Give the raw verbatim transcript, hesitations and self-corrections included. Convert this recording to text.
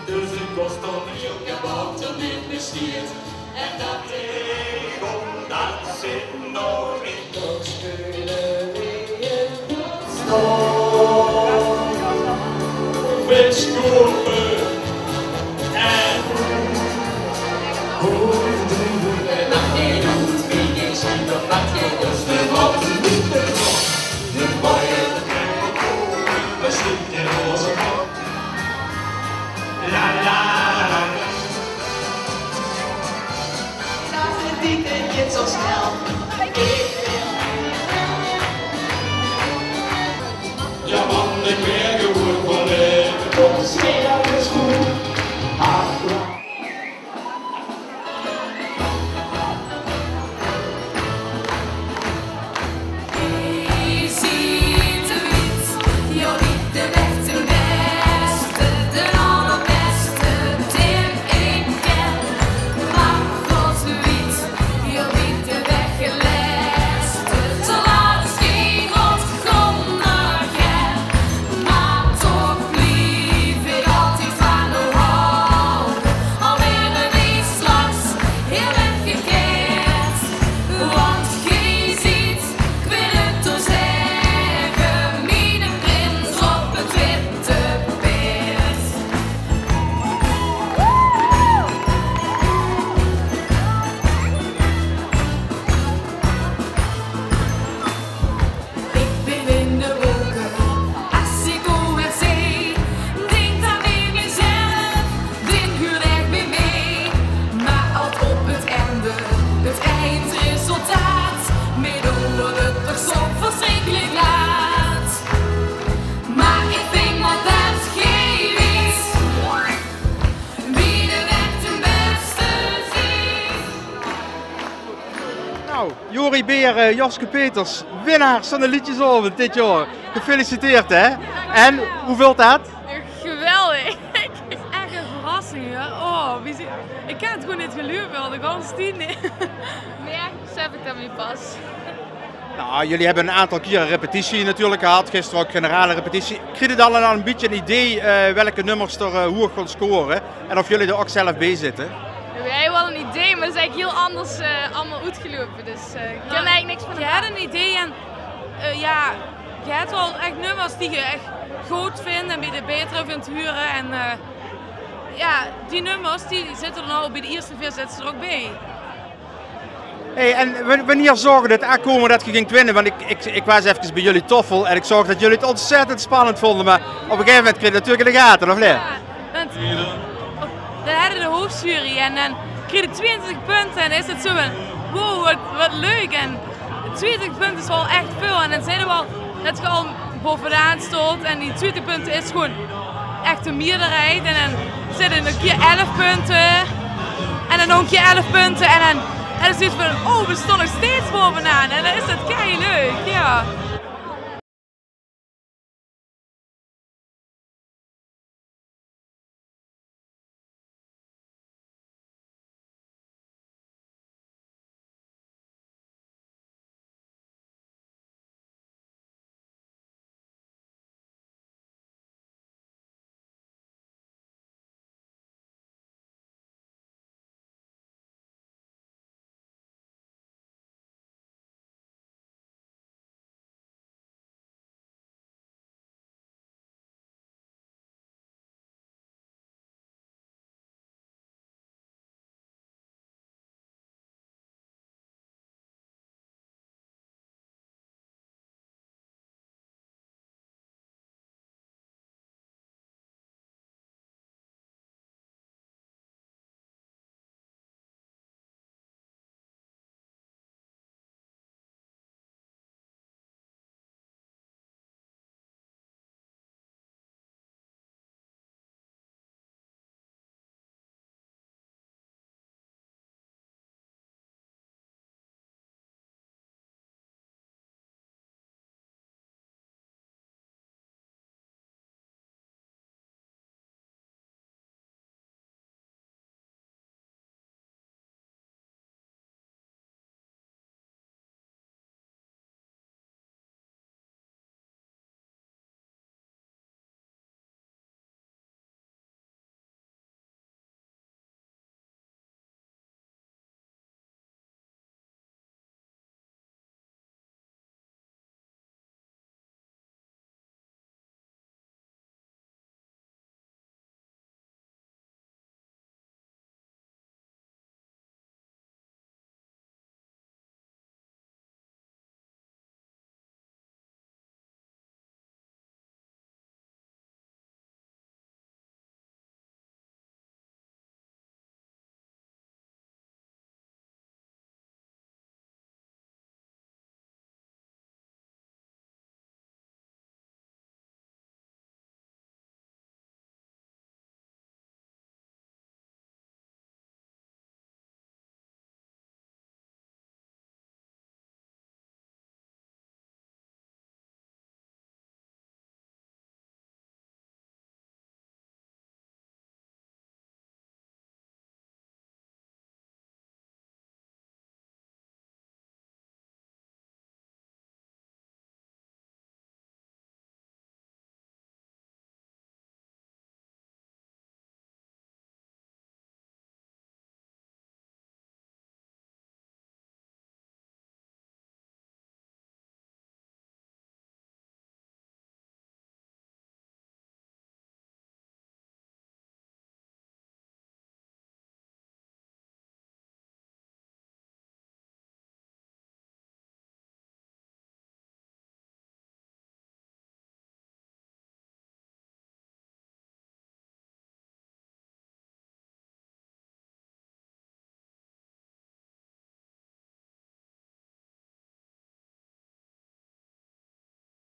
Dus ik kost al niet op de band en dit besteedt. En dat ik omdat zit nog ik nog spelen in het stad. Wens kopen en Helaas, het weekend gaat zo snel. Ja man, ik ben gewoon van leven. Kom, sfeer is goed. Wie ziet de wit, joh, wie de weg ten beste, de allerbeste, Tim, ik ken. Maar God weet, joh, wie de weg gelest, zolang als geen God kon er geen. Maar toch blief ik altijd van de hoogte. Alweer een week straks, heel erg gekeerd. Want gij ziet, ik wil het toch zeggen, mijn prins op het witte paard. Ik ben in de wolken, als ik O R C, denk dan bij mezelf, dit huurt echt bij mij. Maar als op het einde, het eindresultaat, mij door het toch zo verschrikkelijk laat. Maar ik vind wel dat geen is, wie de weg ten beste is. Nou, Jori Beer, eh, Joske Peters, winnaars van de liedjesaovend dit jaor. Gefeliciteerd, hè? En, hoe veult dat? Geweldig. Het is echt een verrassing, hoor. Oh, wie ze, ik kan het gewoon niet geloven, want ik anders tien niet. Nee, besef ik dat niet pas. Nou, jullie hebben een aantal keren repetitie natuurlijk gehad. Gisteren ook generale repetitie. Kriegt u dan al een beetje een idee, eh, welke nummers er, eh, hoog gaan scoren? En of jullie er ook zelf bij zitten? We hebben wel een idee, maar het is eigenlijk heel anders, eh, allemaal uitgelopen. Dus, eh, ik kan eigenlijk niks van. Je hebt een idee en, eh, ja, je hebt wel echt nummers die je echt goed vindt en bij de betere vindt huren. En, eh, ja, die nummers die zitten er nou bij de eerste vier zitten ze er ook bij. Hey, en wan-, wanneer zaog je het aankomen dat je ging winnen? Want ik, ik, ik was even bij jullie toffel en ik zag dat jullie het ontzettend spannend vonden. Maar op een gegeven moment kreeg je het natuurlijk in de gaten, of niet? Ja, want dan hadden de hoofdjury en dan kreeg je tweeëntwintig punten en dan is het zo van: wow, wat, wat leuk. En tweeëntwintig punten is wel echt veel. En dan zijn er wel dat je al bovenaan stond. En die twintig punten is gewoon echt de meerderheid. En dan zit er een keer elf punten. En dan nog een keer elf punten. En dan, en dan is het van: oh, we stonden nog steeds bovenaan. En dan is dat kei leuk, ja.